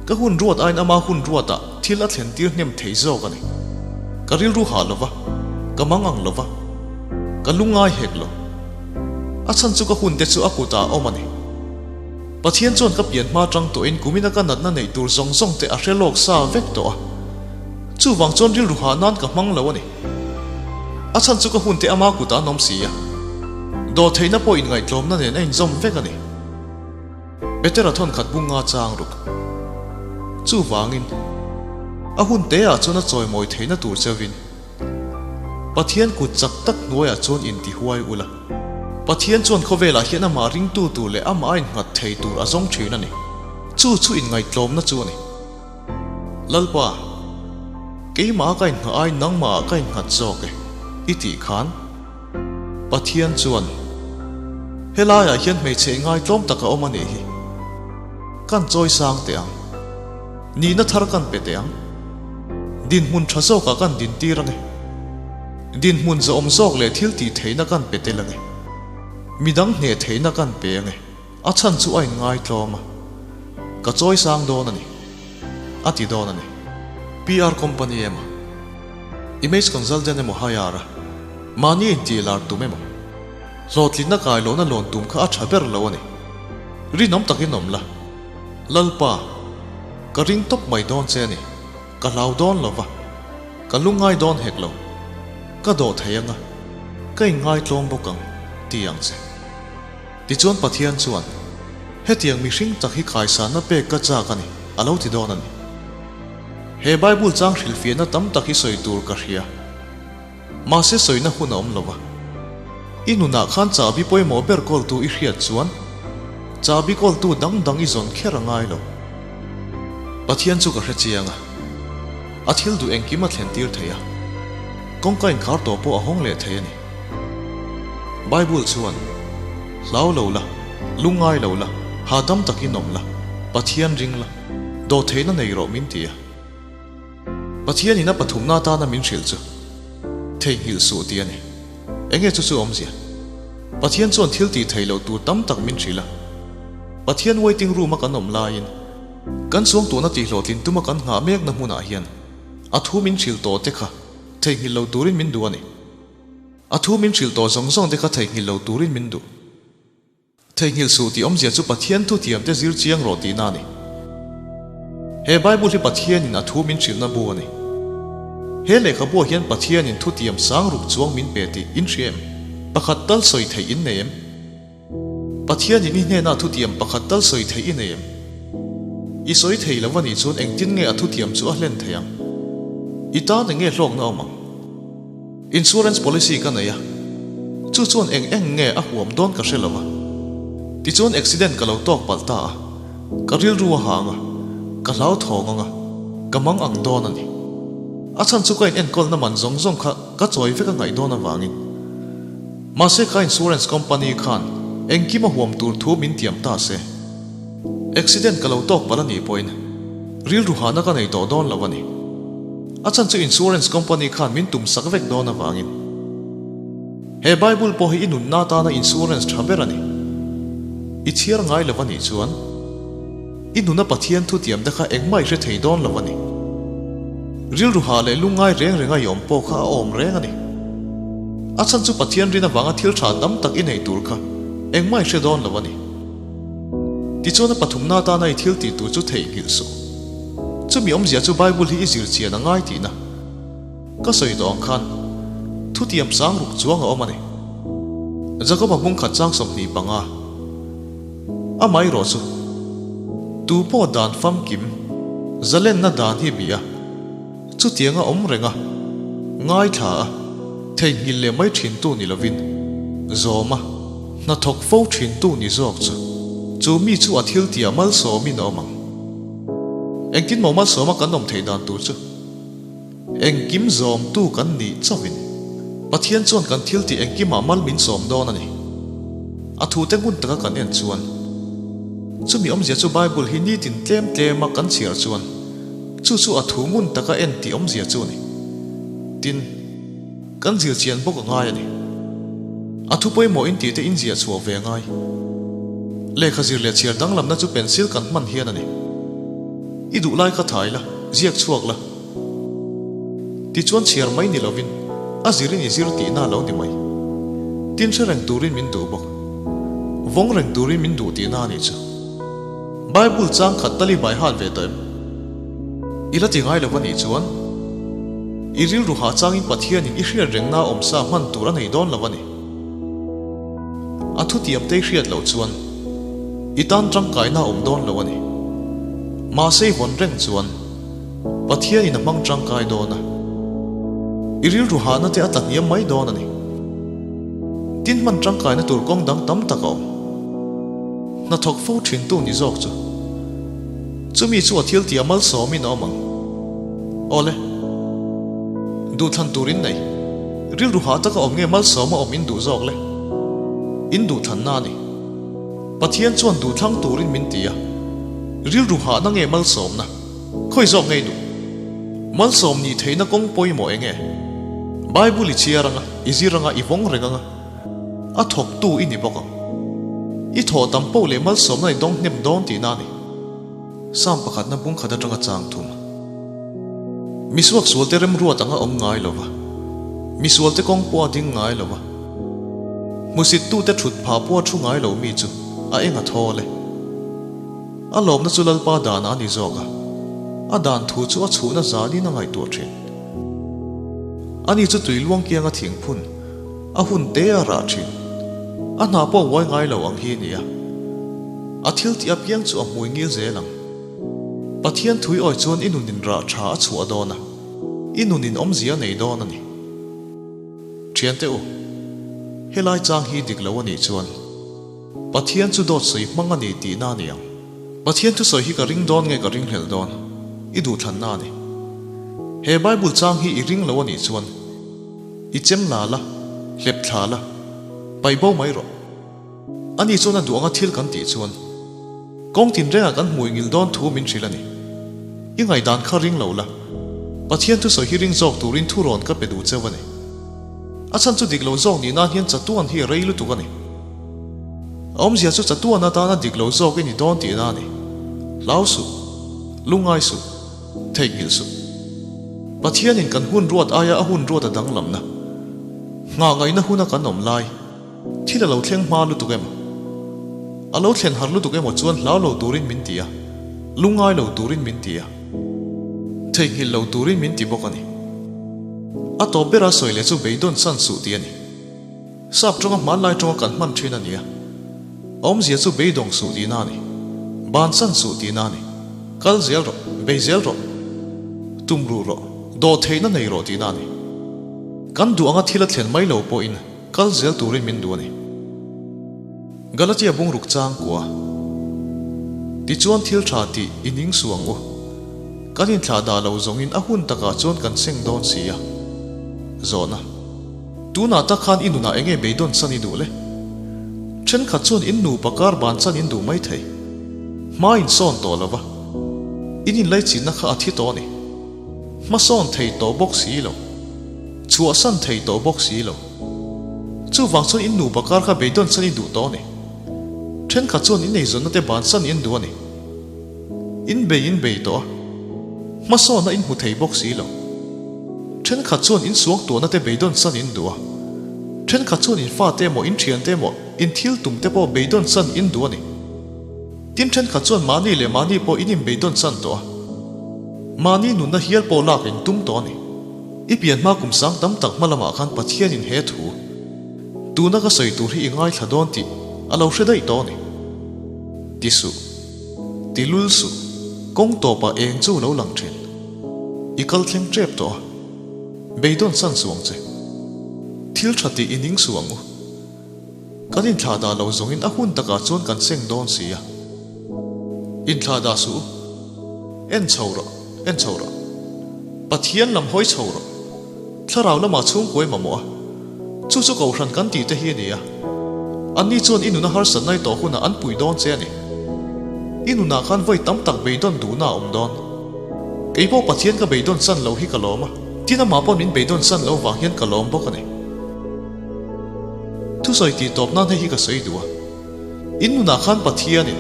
Ka hun ruat aiin ama hun ruatah thil a thlen tir hnem thei zawk a ni. Ka rilru hah lo va, ka mang ang lo va, ka lungngai hek lo. A chhan chu ka hun te chu a kutah a awm a ni. Pathian chuan ka pian hma tang tawhin kumina ka natna neih tur zawng zawng te a hre lawk sa vek tawh a. Chuvang chuan rilru hah nan ka hmang lo a ni. A chhan chu ka hun te ama kutah an awm si a. Dawhtheihna pawh inngaihtlawmna nen a inzawm vek a ni. Petera thawn khat bung nga chang ruk. Chuvangin, a hun te ah chuan a chawimawi theihna tur chevin, Pathian kut chak tak hnuaiah chuan intihuai ula. Pathian chuan khawvelah hian amah ringtu tur leh amah a innghat thei tur a zawng thin a ni. Chu chu inngaihtlawmna chu a ni. Lalpa, keimah ka inngah aiin nangmahah ka innghat zawk e, i tih khan Pathian chuan, Helaiah hian hmeichhe inngaitlawm tak a awm a nih hi. Kan chawi sang teh ang. Nihna thar kan pe teh ang. Dinhmun tha zawkah kan dintir ang e. Dinhmun zawhawm zawk leh thil tih theihna kan pe tel ang e. Midang hneh theihna kan pe ang e. A chhan chu a inngaitlawm a. Ka chawi sang dawn a ni. A ti dawn a ni. PR company emaw, Image consultant emaw hire a, mahni intih lar tum emaw, hlawhtlinna kai lohna lawn tum kha a tha ber lo a ni. Rinawm takin awm la. Lalpa, ka ring tawp mai dawn che a ni. Ka hlau dawn lo va, ka lungngai dawn hek lo. Ka dawh thei ang a, ka inngaitlawm bawk ang, ti ang che. Tichuan Pathian chuan, Hetiang mihring tak hi khaisanna pek ka chak a ni, a lo ti dawn a ni. He Bible chang hrilhfiahna tam tak hi sawi tur ka hria. Mahse sawina hun a awm lo va. I nunah khan chahbi pawimawh ber kawltu i hriat chuan chahbi kawltu dang dang i zawn kher a ngai lo. Pathian chu ka hre chiang a, a thil duh engkim a thlen tir thei a, kawngka inkhar tawh pawh a hawng leh thei a ni. Bible chuan, Hlau lo la, lungngai lo la, hahdam takin awm la, Pathian ring la, dawhtheihna nei rawh min ti a. Pathianin a pathumna atana min hrilh chu theihnghilh suh tih a ni. Enge chu chu awmzia? Pathian chuan thil tih theih loh tur tam tak min hrilh a. Pathian waiting room a kan awm laiin kan suangtuahna tihhlawhtlin tuma kan nghah mekna hmunah hian a thu min hrilh tawh te kha theihnghilh lo turin min duh a ni. A thu min hrilh tawh zawng zawng te kha theihnghilh lo turin min duh. Theihnghilh suh tih awmzia chu Pathian thutiamte zir chiang rawh tihna a ni. He Bible hi Pathianin a thu min hrilhna bu a ni. He lehkhabuah hian Pathianin thutiam sang ruk chuang min pe tih in hria em? Pakhat tal sawi theih in nei em? Pathianin i hnenah thutiam pakhat tal sawi theih i nei em? I sawi thei lo a nih chuan engtin nge a thutiam chu a hlen thei ang? I tan eng nge hlawkna awm ang? Insurance policy ka nei a, chu chuan eng eng nge a huam dawn ka hre lo va. Tichuan accident ka lo tawk palh ta a, ka rilru a hang a, ka hlauthawng ang a, ka mang ang dawn a ni. A chhan chu ka in enkawlna man zawng zawng kha ka chawi vek a ngaih dawn avangin. Mahse ka insurance company khan engkim a huam tur thu min tiam ta se. Accident ka lo tawk palh a nih pawhin rilru hahna ka nei tawh dawn lo a ni. A chhan chu insurance company khan min tum sak vek dawn avangin. He Bible pawh hi i nunna atana insurance tha ber a ni. I chhiar ngai lo a nih chuan i nuna Pathian thutiam te kha engmah i hre thei dawn lo a ni. Rilru hah leh lungngai reng renga i awm pawh kha a awm reng a ni. A chhan chu Pathian rin avanga thil tha tam tak i nei tur kha engmah i hre dawn lo a ni. Tichuan a pathumna atana i thil tih tur chu theihnghilh suh. Chumi awmzia chu Bible hi i zir chian a ngai tihna. Ka sawi tawh ang khan thutiam sang ruk chuang a awm a ni. Jakoba hmung khat chang 25. Amaherawh chu tu pawh dan famkim zalenna dan hi bih a, chutianga awm reng a, ngaithla a, theihnghilh leh mai thintu ni lovin, zawm a, hnathawk fo thintu ni zawk chu, chu mi chu a thil tihah malsawmin a awm ang. Engtin maw malsawma kan awm theih dan tur chu? Engkim zawmtu kan nih chauhin Pathian chuan kan thil tih engkimah mal min sawm dawn a ni. A thute ngun taka kan en chuan, chumi awmzia chu Bible hi nitin tlem tlema kan chhiar chuan, Chu chu a thu ngun taka en tih awmzia chu a ni. Tin, kan zir chian bawk a ngai a ni. A thu pawimawh in tih te in ziah chhuah ve a ngai. Lehkha zir leh chhiar danglamna chu pencil kan hman hian a ni. I duh lai kha thai la, ziak chhuak la. Tichuan chhiar mai ni lovin a zirin i zir tihna a lo ni mai. Tin hre reng turin min duh bawk. Vawng reng turin min duh tihna a nih chu. Bible chang khat tal i hmai hat ve tawh em? I la ti ngai lo va nih chuan i rilru hah changin Pathianin i hriat rengna awmsa hman tur a nei dawn lo a ni. A thutiam te i hriat loh chuan i tan tangkaina a awm dawn lo a ni. Mahse i vawn reng chuan Pathianin a hmang tangkai dawn a, i rilru hahna te a tla hniam mai dawn a ni. Tin hman tangkaina tur kawng dang tam tak a awm. Hnathawk fo thintu ni zawk chu. Chumi chu a thil tih a malsawmin a awm ang. Awle. Duhthlan tur in nei. Rilru hah taka awm nge malsawma awm in duh zawk le? In duhthlanna a ni. Pathian chuan duhthlang turin min ti a. Rilru hahna nge malsawmna? Khawi zawk ngei duh? Malsawm nih theihna kawng pawimawh eng nge? Bible i chhiar anga, i zir anga, i vawng reng anga, a thawktu i ni bawk ang. I thawh tam poh leh malsawmna i dawng hnem dawn tihna a ni. Psalm pakhatna bung khat atanga chang thum. Misuaksualte remruat anga awm ngai lo va, misualte kawng pawh a ding ngai lo va, hmusittute thut phah pawh a thu ngai lo mi chu a eng a thawl e. A lawmna chu Lalpa danah a ni zawk a, a dan thu chu a chhuhna zanin a ngaihtuah thin. Ani chu tui luang kianga thingphun, a hun te a rah thin. A hna pawh uai ngai lo ang hi a ni a. A thil tih apiang chu a hmui ngil zel ang. Pathian thui awi chuan i nunin rah tha a chhuah dawn a, i nunin awmzia a nei dawn a ni. Thiante u, helai chang hi dik lo a nih chuan, Pathian chu dawt sawi hmang a ni tihna a ni ang. Pathian thusawi hi ka ring dawn nge ka ringhlelh dawn? I duhthlanna a ni. He Bible chang hi i ring lo a nih chuan i chem la la, hlep thla la, paih bo mai rawh. Ani chuan a duh anga thil kan tih chuan kawng tinrengah kan hmui ngil dawn thu min hrilh a ni. I ngaihdan kha ring lo la, Pathian thusawi hi ring zawk turin thurawn ka pe duh cheu a ni. A chhan chu dik lo zawk nih nan hian chatuan hi a rei lutuk a ni. A awmzia chu chatuan atana dik lo zawk i ni dawn tihna a ni. Hlau suh, lungngai suh, theihnghilh suh. Pathianin kan hun ruat aia a hun ruat a danglamna, nghah ngaihna huna kan awm lai, thil a lo thleng hma lutuk em? A lo thlen har lutuk emaw chuan hlau lo turin min ti a, lungngai lo turin min ti a, theihnghilh lo turin min ti bawk a ni. A tawp bera sawi leh chu beidawn san suh tih a ni. Sap tawnga hmanlai tawnga kan hman thin a ni a, awmzia chu beidawng suh tihna a ni, bansan suh tihna a ni, kal zel rawh, bei zel rawh, tum ruh rawh, dawh theihna nei rawh tihna a ni. Kan duh anga thil a thlen mai lo pawhin kal zel turin min duh a ni. Galatia bungruk chang kua. Tichuan thil tha tih i ning suh ang u. Kan inthlah dah lo zawngin a hun takah chuan kan seng dawn si a. Zawhna. Tunah tak khan i nunah enge beidawn chan i duh le? Thenkhat chuan in nupa kar ban chan in duh mai thei. Hma in sawn tawh lo va. In inlaichinna kha a thi tawh a ni. Hmasawn thei tawh bawk si lo. Chhuahsan thei tawh bawk si lo. Chuvang chuan in nupa kar kha beidawn chan i duh tawh a ni. Thenkhat chuan in eizawnna te bansan in duh a ni. In bei in bei tawh a, hmasawnna in hmu thei bawk si lo. Thenkhat chuan in suangtuahna te beidawn san in duh a, thenkhat chuan in fate emaw in thiante emaw in thil tum te pawh beidawn san in duh a ni. Tin thenkhat chuan mahni leh mahni pawh in inbeidawn san tawh a, mahni nunna hial pawh lak in tum tawh a ni. I pian hma kum sang tam tak hma lamah khan Pathianin he thu, tuna ka sawi tur hi i ngaithla dawn tih a lo hre daih tawh a ni. Ti suh. Ti lul suh, kawng tawpah eng chu lo lang thin. I kal thleng tep tawh a, beidawn san suh ang che. Thil tha tih i ning suh ang u. Kan inthlah dah lo zawngin a hun takah chuan kan seng dawn si a. Inthlah dah suh u. En chho rawh, en chho rawh. Pathian lam hawi chho rawh. Thlarau lamah chhungkuai mamawh a, chu chu kohhran kan tih te hi a ni a. Anni chuan i nuna harsatna i tawh hunah an pui dawn che a ni. I nunah khan vawi tam tak beidawn duhna a awm dawn. Kei pawh Pathian ka beidawn san lo hi ka lawm a, tin amah pawh min beidawn san lo vang hian ka lawm bawk a ni. Thusawi tih tawp nan hei hi ka sawi duh a, in nunah khan Pathianin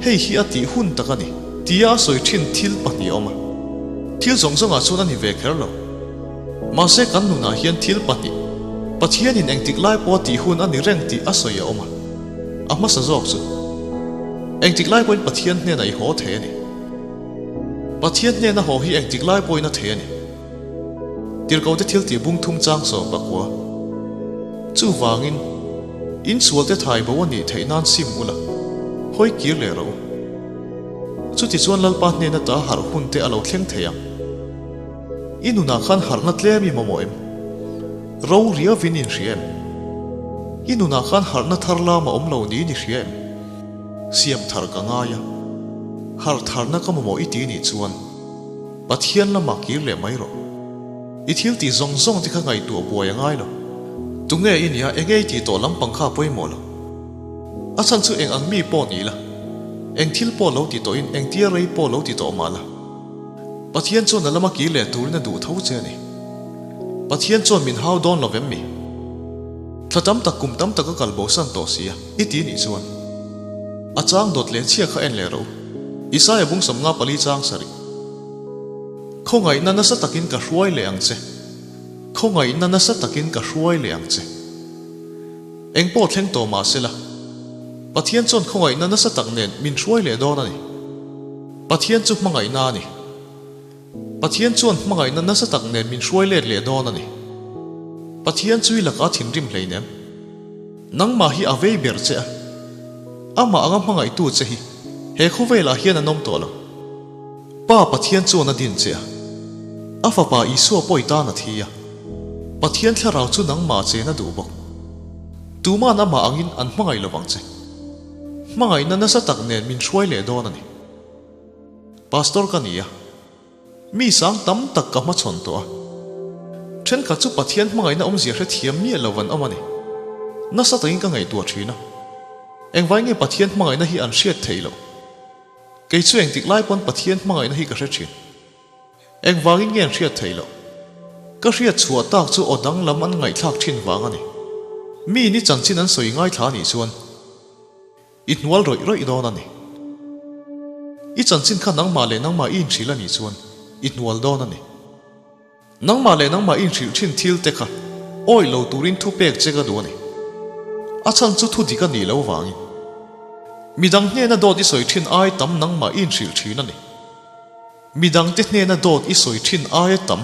hei hi a tih hun tak a ni tia a sawi thin thil pahnih a awm a, thil zawng zawngah chuan a ni ve kher lo. Mahse kan nunah hian thil pahnih, Pathianin engtik lai pawh a tih hun a ni reng tih a sawi a awm a, a hmasa zawk chu engtik lai pawhin Pathian hnenah i haw thei a ni. Pathian hnena haw hi engtik lai pawhin a thei a ni. Tirhkohte thil tih bung thum chang 14. Chuvangin, insualte thai bo a nih theih nan sim ula, hawi kir leh rawh u. Chutichuan Lalpa hnena ta harh hunte a lo thleng thei ang. I nunah khan harhna tlem i mamawh em? Ro riauvin in hria em? I nunah khan harhna thar lam a awm lo niin i hria em? Siam thar ka ngai a, harh tharna ka mamawh i ti nih chuan Pathian lamah kir leh mai rawh. I thil tih zawng zawng te kha ngaihtuah buai a ngai lo. Tunge i nia enge i tih tawh lampang kha a pawimawh lo. A chhan chu eng ang mi pawh ni la, eng thil pawh lo ti tawhin engtia rei pawh lo ti tawh mah la, Pathian chuan a lama kir leh turin a duh tho che a ni. Pathian chuan min hau dawn lo vem mi? Thla tam tak kum tam tak a kal bosan tawh si a, i ti nih chuan. A chang dawt leh chhia kha en leh rawh u. Isaia bung 54 chang sarih. Khawngaihna nasa takin ka hruai leh ang che. Khawngaihna nasa takin ka hruai leh ang che. Eng pawh thleng tawh mah sela, Pathian chuan khawngaihna nasa tak nen min hruai leh dawn a ni. Pathian chu hmangaihna a ni. Pathian chuan hmangaihna nasa tak nen min hruai let leh dawn a ni. Pathian chu i lakah thinrim hleinem. Nangmah hi a vei ber che a. Amah anga hmangaihtu che hi he khawvelah hian an awm tawh lo. Pa Pathian chuan a din che a. A fapa Isua pawh i tan a thi a. Pathian thlarau chu nangmah chen a duh bawk. Tuman amah angin an hmangaih lovang che. Hmangaihna nasa tak nen min hruai leh dawn a ni. Pastor ka ni a, mi sang tam tak ka hmachhawn tawh a. Thenkhat chu Pathian hmangaihna awmzia hrethiam miah lo an awm a ni. Nasa takin ka ngaihtuah thin a. Engvai nge Pathian hmangaihna hi an hriat theih loh? Kei chu engtik lai pawn Pathian hmangaihna hi ka hre thin. Engvangin nge an hriat theih loh? Ka hriat chhuah tak chu aw danglam an ngaihthlak thin vang a ni. Mi ni chanchin an sawi ngaithla a nih chuan i hnual rawih rawih dawn a ni. I chanchin kha nangmah leh nangmah i inhrilh a nih chuan i hnual dawn a ni. Nangmah leh nangmah i inhrilh thin thil te kha awih lo turin thupek che ka duh a ni. A chhan chu thu dik a nih loh vangin. Midang hnena dawt i sawi thin ai tam nangmah i inhrilh thin a ni. Midangte hnena dawt i sawi thin aia tam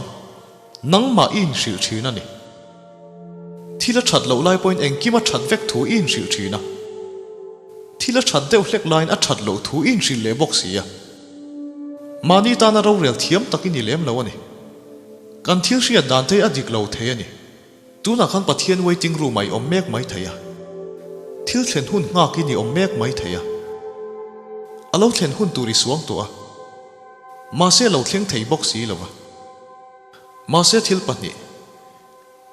nangmah i inhrilh thin a ni. Thil a that loh lai pawhin engkim a that vek thu i inhrilh thin a. Thil a that deuh hlek laiin a that loh thu i inhrilh leh bawk si a. Mahni tana rorel thiam tak i ni lem lo a ni. Kan thil hriat dan te a dik lo thei a ni. Tunah khan Pathian waiting room ah i awm mek mai thei a. Thil thlen hun nghakin i awm mek mai thei a. A lo thlen hun tur i suang tawh a. Mahse a lo thleng thei bawk si lo va. Mahse thil pahnih,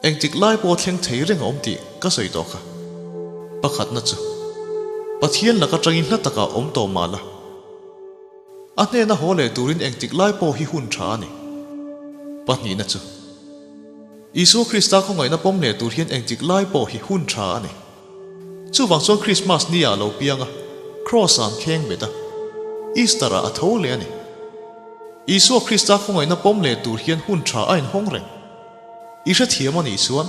engtik lai pawh thleng thei reng a awm tih ka sawi tawh kha. Pakhatna chu, Pathian laka tangin hla takah awm tawh mah la. A hnena haw leh turin engtik lai pawh hi hun tha a ni. Pahnihna chu, Isua Krista khawngaihna pawm leh tur hian engtik lai pawh hi hun tha a ni. Chuvang chuan Krismas ni ah lo piang a, Kraws ah an kheng bet a, Easter ah a tho leh a ni. Isua Krista khawngaihna pawm leh tur hian hun tha a inhawng reng. I hrethiam a nih chuan,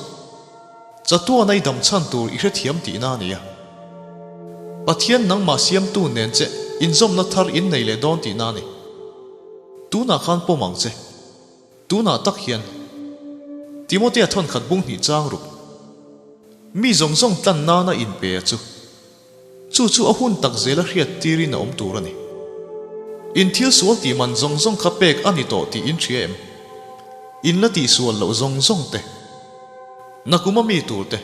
chatuana i dam chhan tur i hrethiam tihna a ni a. Pathian nangmah siamtu nen che inzawmna thar in nei leh dawn tihna a ni. Tunah khan pawm ang che. Tunah tak hian Timotea thawnkhat bung hnih chang ruk. Mi zawng zawng tlan nana inpe a chu. Chu chu a hun tak zela hriat tirin a awm tur a ni. In thil sual tih man zawng zawng kha pek a ni tawh tih in hria em? In la tihsual loh zawng zawng te. Nakuma mi tur te.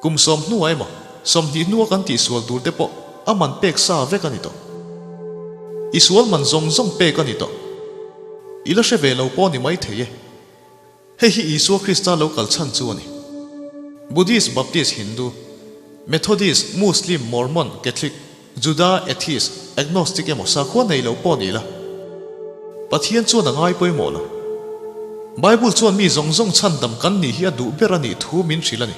Kum sawmhnuah emaw, 20 hnua kan tihsual tur te pawh a man pek sa vek a ni tawh. I sual man zawng zawng pek a ni tawh. I la hre ve lo pawh ni mai thei e. Hei hi Isua Krista lo kal chhan chu a ni. Buddhist, Baptist, Hindu, Methodist, Muslim, Mormon, Catholic, Juda, Atheist, Agnostic emaw sakhua nei lo pawh ni la, Pathian chuan a ngai pawimawh lo. Bible chuan mi zawng zawng chhandam kan nih hi a duh ber a nih thu min hrilh a ni.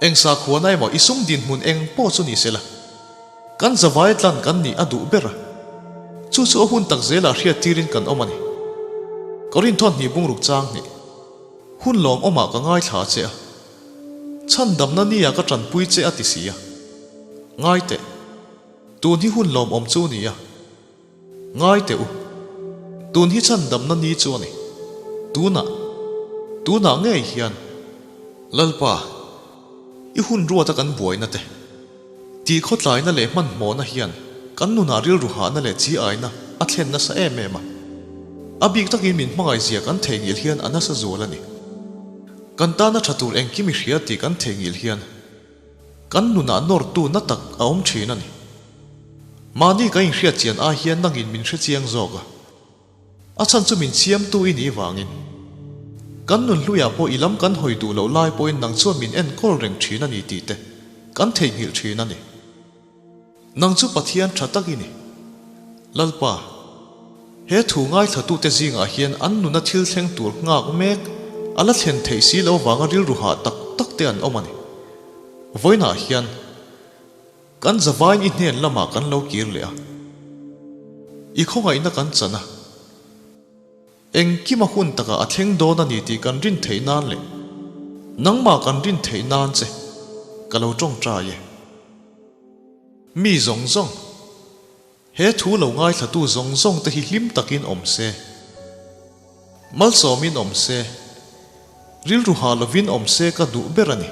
Eng sakhuana emaw i sum dinhmun eng pawh chu ni sela, kan zavai tlan kan nih a duh ber a. Chu chu a hun tak zelah hriat tirin kan awm a ni. Korintho hnih bungruk chang hnih. Hun lawmawmah ka ngaithla che a. Chhandamna nia ka tanpui che a ti si a. Ngai teh. Tun hi hun lawmawm chu ni a. Ngai teh u. Tun hi chhandamna ni chu a ni. Tunah. Tunah ngei hian. Lalpa, i hun ruata kan buaina te. Tih khawtlaina leh hmanhmawhna hian kan nunah rilru hahna leh chi aina a thlen nasa em em a. A bik takin min hmangaihzia kan theihnghilh hian a nasa zual a ni. Kan tana tha tur engkim i hria tih kan theihnghilh hian kan nunah nawrtu na tak a awm thin a ni. Mahni kan inhriat chian ai hian nangin min hre chiang zawk a. A chhan chu min siamtu i nih vangin. Kan nun hluiah pawh i lam kan hawi duh loh lai pawhin nang chuan min enkawl reng thin a ni tih te kan theihnghilh thin a ni. Nang chu Pathian tha tak i ni. Lalpa, he thu ngaithlatute zingah hian an nuna thil thleng tur nghak mek a la thlen theih si lo vanga rilru hah tak tak te an awm a ni. Vawiinah hian kan zavain i hnen lamah kan lo kir leh a, i khawngaihna kan chan a. Engkim a hun takah a thleng dawn a ni tih kan rin theih nan leh nangmah kan rin theih nan che ka lo tawngtai e. Mi zawng zawng, he thu lo ngaithlatu zawng zawng te hi hlim takin awm se, malsawmin awm se, rilru ha lovin awm se ka duh ber a ni.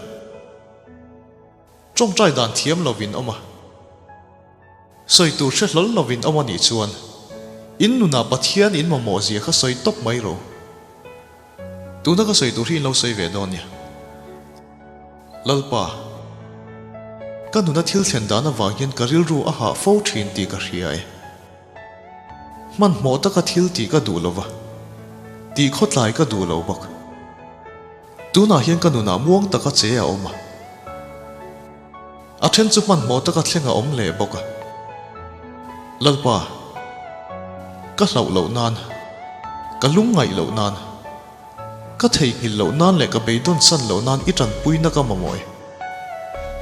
Tawngtai dan thiam lovin awm a. Sawi tur hre hlawl lovin awm a nih chuan in nunah Pathian in mamawh zia kha sawi tawp mai ro. Tuna ka sawi tur hi in lo sawi ve dawn nia. Lalpa, ka nuna thil thlen dan avang hian ka rilru a hah fo thin tih ka hria e. Hmanhmawh taka thil tih ka duh lova, tih khawtlai ka duh lo bawk. Tunah hian ka nunah muang taka che a awm a. A then chu hmanhmawh taka thleng a awm leh bawk a. Lalpa, ka hlauh loh nan, ka lungngaih loh nan, ka theihnghilh loh nan leh ka beidawn san loh nan i tanpuina ka mamawh e.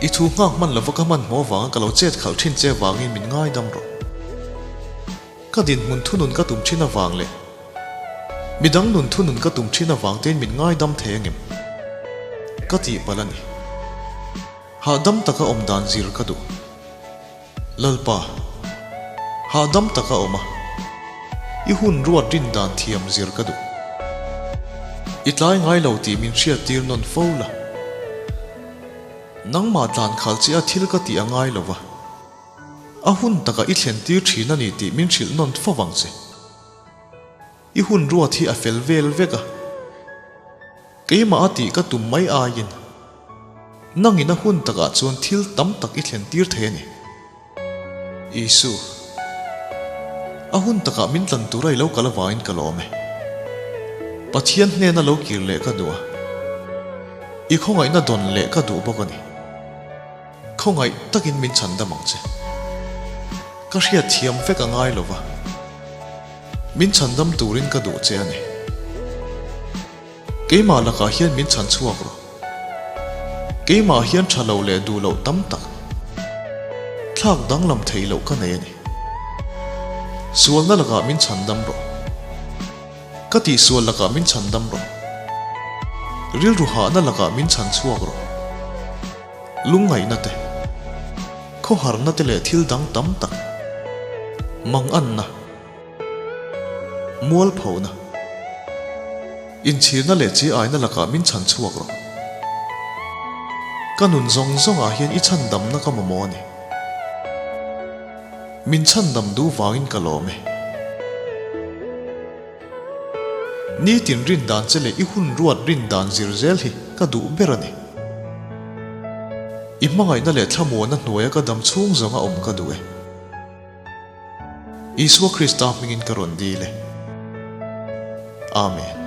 I thu nghak hman lova ka hmanhmawh vanga ka lo chet khalh thin che vangin min ngaidam rawh. Ka dinhmun thunun ka tum thin avang leh Midang nun thunun ka tum thin avang tein min ngaidam thei angem? Ka tih palh a ni. Hahdam taka awm dan zir ka duh. Lalpa, hahdam taka awm a, i hun ruat rin dan thiam zir ka duh. I tlai ngai lo tih min hriattir nawn fo la. Nangmah tlan khal che a thil ka tih a ngai lo va, a hun takah i thlen tir thin a ni tih min hrilh nawn fo vang che. I hun ruat hi a fel vel vek a, keimah a tih ka tum mai aiin nangin a hun takah chuan thil tam tak i thlen tir thei a ni. Isu, a hun takah min tlan tura i lo kal avangin ka lawm e. Pathian hnena lo kir leh ka duh a, i khawngaihna dawn leh ka duh bawk a ni. Khawngaih takin min chhandam ang che. Ka hriatthiam vek a ngai lo va, min chhandam turin ka duh che a ni. Keimah lakah hian min chhan chhuak rawh. Keimah hian tha lo leh duh loh tam tak, thlak danglam theih loh ka nei a ni. Sualna lakah min chhandam rawh. Ka tihsual lakah min chhandam rawh. Rilru hahna lakah min chhan chhuak rawh. Lungngaihna te, khawharna te leh thil dang tam tak, manganna, mualphona, inchhirna leh chi aina lakah min chhan chhuak rawh. Ka nun zawng zawngah hian i chhandamna ka mamawh a ni. Min chhandam duh vangin ka lawm e. Nitin rin dan che leh i hun ruat rin dan zir zel hi ka duh ber a ni. I hmangaihna leh thlamuanna hnuaia ka dam chhung zawnga awm ka duh e. Isua Krista hmingin ka rawn dil e. Amen.